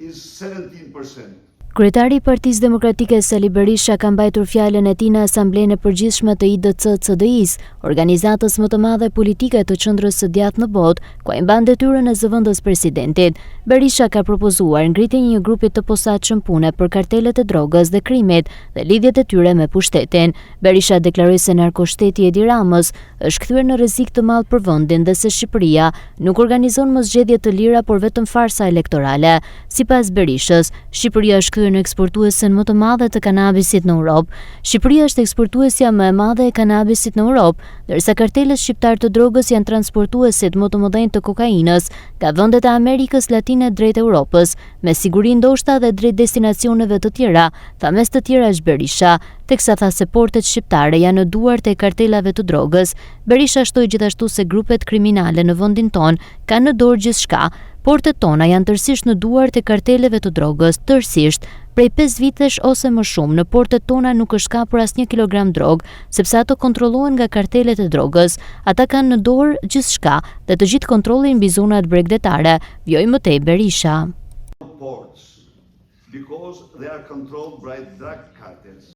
is 17%. Kryetari i Partisë Demokratike Sali Berisha ka mbajtur fjalën e tij në Asamblenë e Përgjithshme të IDC-CDI-s, organizatës më të madhe politike të qendrës së djathtë në botë, ku ai mban detyrën e zëvendës presidentit. Berisha ka propozuar ngritjen e një grupi të posaçëm pune për kartelet e drogës dhe krimit dhe lidhjet e tyre me pushtetin. Berisha deklaroi se narkoshteti i Edi Ramës është kthyer në rrezik të madh për vendin dhe se Shqipëria nuk organizon më zgjedhje të lira, por vetëm farsa elektorale. Sipas Berishës, Shqipëria është kthyer në eksportuesen më të madhe të kanabisit në Europë. Shqipëria është eksportuesja më e madhe e kanabisit në Europë, ndërsa kartelet shqiptarë të drogës janë transportuesit më të mëdhenj të kokainës nga vendet e Amerikës Latine drejt Europës, me siguri ndoshta dhe drejt destinacioneve të tjera, tha mes të tjerash Berisha, teksa tha se portet shqiptare janë në duart e kartelave të drogës. Berisha shtoi gjithashtu se grupet kriminale në vendin tonë kanë në dorë gjithçka. Portet tona janë tërësisht në duart e karteleve të drogës, tërësisht. Prej 5 vitesh ose më shumë në portet tona nuk është kapur asnjë kilogram drogë, sepse ato kontrollohen nga kartelet e drogës. Ata kanë në dorë gjithçka dhe të gjithë kontrollin mbi zonat bregdetare, vijoi më tej Berisha. Ports because they are controlled by drug cartels.